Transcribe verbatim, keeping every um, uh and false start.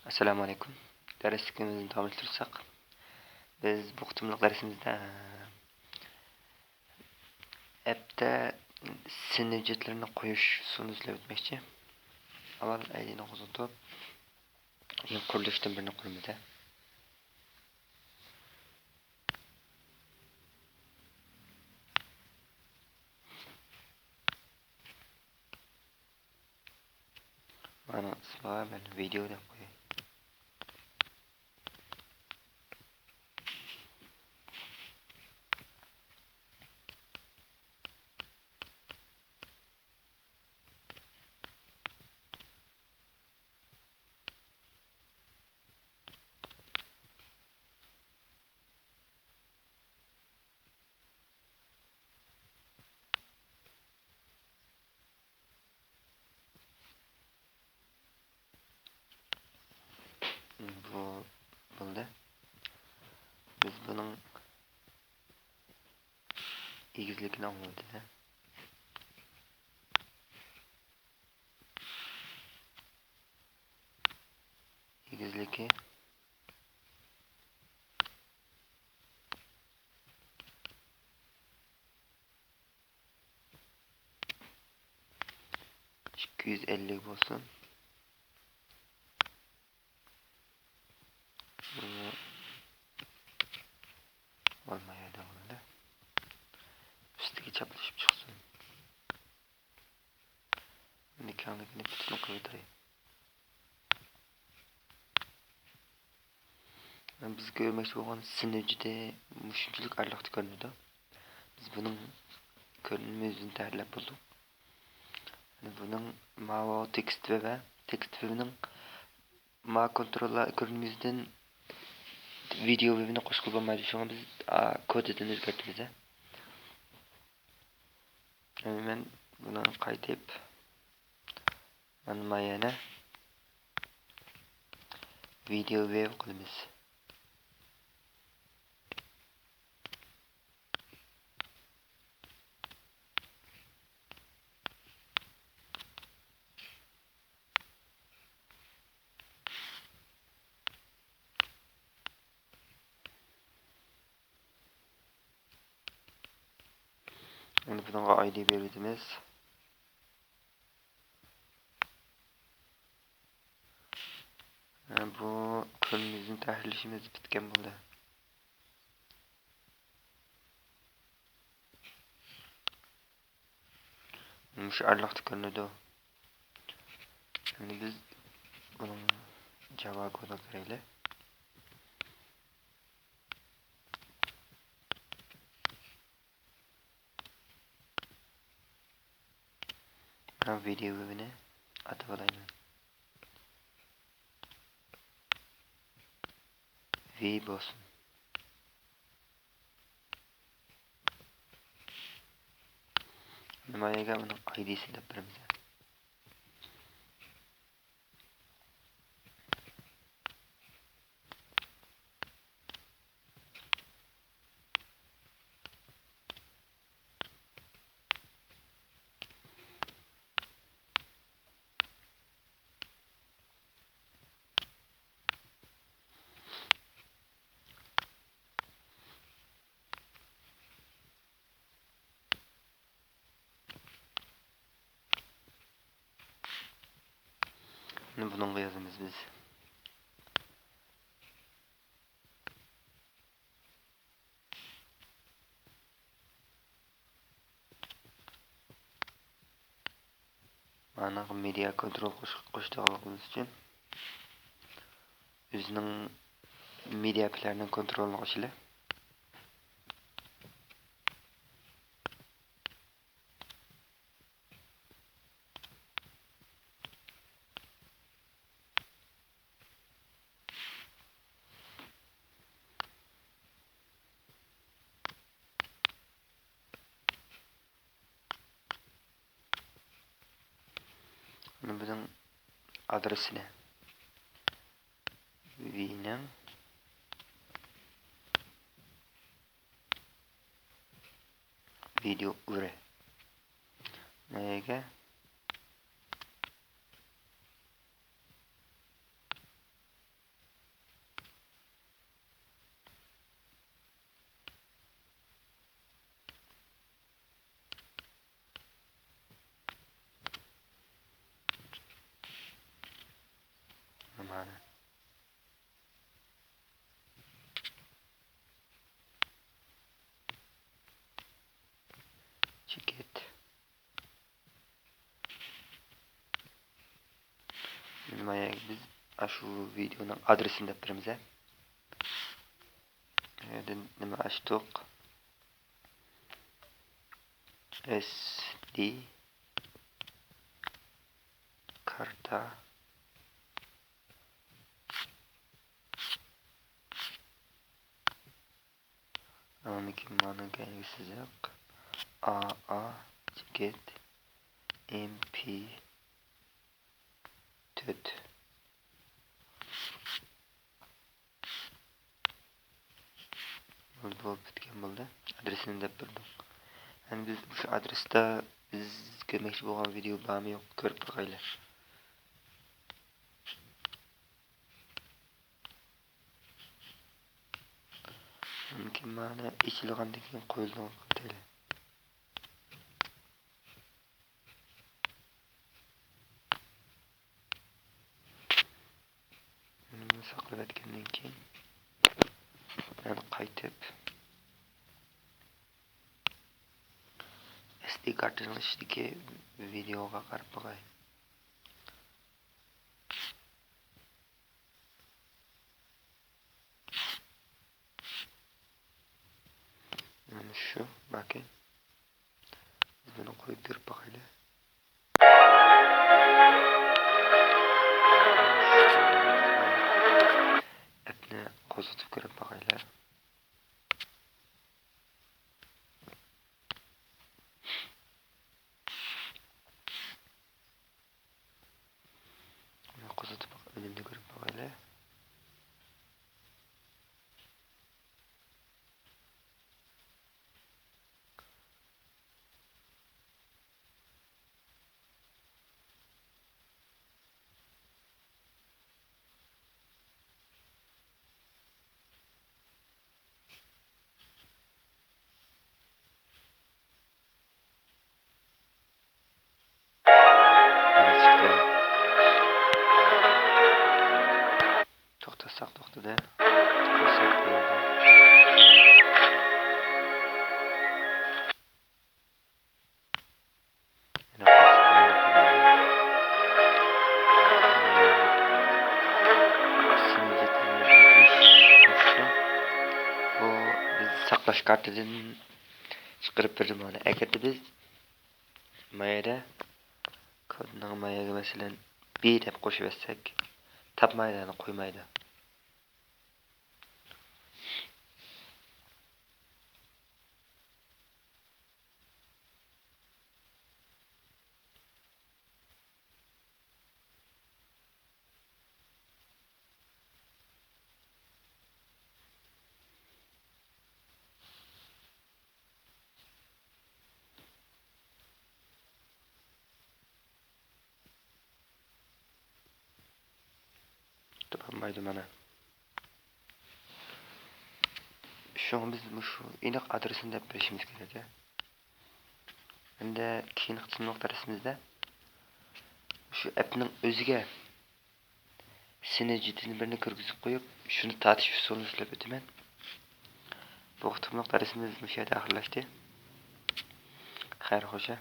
ئەسسالامۇ ئەلەيكۇم. دەرسلىكىمىزنى داۋاملاشتۇرساق، بىز بۇ قېتىملىق دەرسىمىزدە، ئەپتە سىن ھۆججەتلىرىنى قويۇش ئۇسۇلىنى سۆزلەپ ئۆتمەكچى. ئاۋۋال ئەيدىنى قوزغىتىپ، يېڭى قۇرۇلۇشتىن بىرنى قۇرىمىز. مانا ئىسمىغا مەن ۋىدېئو دەپ قوياي. بۇ بولدى. بىز بۇنىڭ ئېگىزلىكىنى ئاڭلىۋېتىلى. ئېگىزلىكى ئىككى يۈز ئەللىك بولسۇن. بۇنى ئالماي ھەيدەۋالىلى. ئۈستىگە چاپلىشىپ چىقسۇن. ئەمدى كەڭلىكىنى پۈتۈن قىلىۋېتەي. بىز كۆرمەكچى بولغان سىن ھۆججىتى مۇشۇنچىلىك ئارىلىقتا كۆرۈنىدۇ. بىز بۇنىڭ كۆرۈنمە يۈزىنى تەھرىرلەپ بولدۇق. بۇنىڭ ماۋۇ تېكىست ۋېۋى، تېكىست ۋېۋىنىڭ ما كونتروللار كۆرۈنمە يۈزىدىن ۋىدېئو ۋېۋىنى قوشقىلى بولمايدۇ. شۇڭا بىز، ئا، كودىدىن ئۆزگەرتىمىز. ئەمدى مەن بۇنى قايتىپ، مانا ما يەنە ۋىدېئو ۋېۋ قىلىمىز. ئەمدى بۇنىڭغا ئايدى بېرىۋېتىمىز. ھە، بۇ كۆرۈنمە يۈزىنى تەھرىرلىشىمىز پۈتكەن بولدى. مۇشۇ ئارىلىقتا كۆرۈنىدۇ. ئەمدى بىز بۇنىڭ جاۋا كودىغا كىرەيلى. مەن ۋىدېئو ۋېۋىنى ئاتىۋالايمەن. ۋى بولسۇن. نېمە يەرگە ئۇنىڭ ئايدىسىنى دەپ بېرىمىز. بۇنى بۇنىڭغا يازىمىز بىز. مانا مېدىا كونترول قوش-، قوشىدىغانلىقىمىز ئۈچۈن ئۆزىنىڭ مېدىا پلېيېرىنىڭ كونترولىنى ئاچىلى. بۇنىڭ ئادرېسىنى ۋىنىڭ ۋىدېئو ئۇرى. نەگە؟ مانا. چېكىت. مانا بىز ئاشۇ ۋىدېئونىڭ ئادرېسىنى دەپ بېرىمىز، ھە. يەردىن نېمە ئاچتۇق؟ ئېس دى كارتا. ئاندىن كېيىن مانا كەينىگە سىزىق. ئا ئا چېكىت ئېم پى تۆت. بولدى، بولۇپ پۈتكەن بولدى. ئادرېسىنى دەپ بېرىدۇ. ئەمدى بىز مۇشۇ ئادرېستا بىز كۆرمەكچى بولغان ۋىدېئو بارمۇ يوق، كۆرۈپ باقايلى. مۇمكىن مانا ئېچىلغاندىن كېيىن قويۇلىدىغان قىلىۋېتەيلى. بۇنى ساقلىۋەتكەندىن كېيىن، يەنە قايتىپ، ئېس دى كارتىنىڭ ئىچىدىكى ۋىدېئوغا قاراپ باقاي. مانا شۇ، باكى. بىز بۇنى قويۇپ كۆرۈپ باقايلى. ئەپنى قوزغىتىپ كۆرۈپ باقايلى. قوزغىتىپ ئۈنۈمنى كۆرۈپ باقايلى. توختاتساق توختىدى. قويساق قويۇلدى. يەنە قويساق قويۇلدى. بۇ بىز ساقلاش كارتىدىن چىقىرىپ بېرىدۇ مانا. ئەگەردە بىز ما يەردە كودنىڭ ما يەرگە مەسىلەن، بى دەپ قوشۇۋەتسەك، تاپمايدۇ، يەنى قويمايدۇ. تاپالمايدۇ مانا. شۇڭا بىز مۇشۇ ئېنىق ئادرېسىنى دەپ بېرىشىمىز كېرەك. ئەمدى كېيىنكى تىنىملىق دەرسىمىزدە مۇشۇ ئەپنىڭ ئۆزىگە سىنىجىدىن بىرنى كىرگۈزۈپ قويۇپ، شۇنى تارتىش ئۇسۇلىنى سۆزلەپ ئۆتىمەن. بۇ قېتىملىق دەرسىمىز مۇشۇ يەردە ئاخىرلاشتى. خەير خوشە.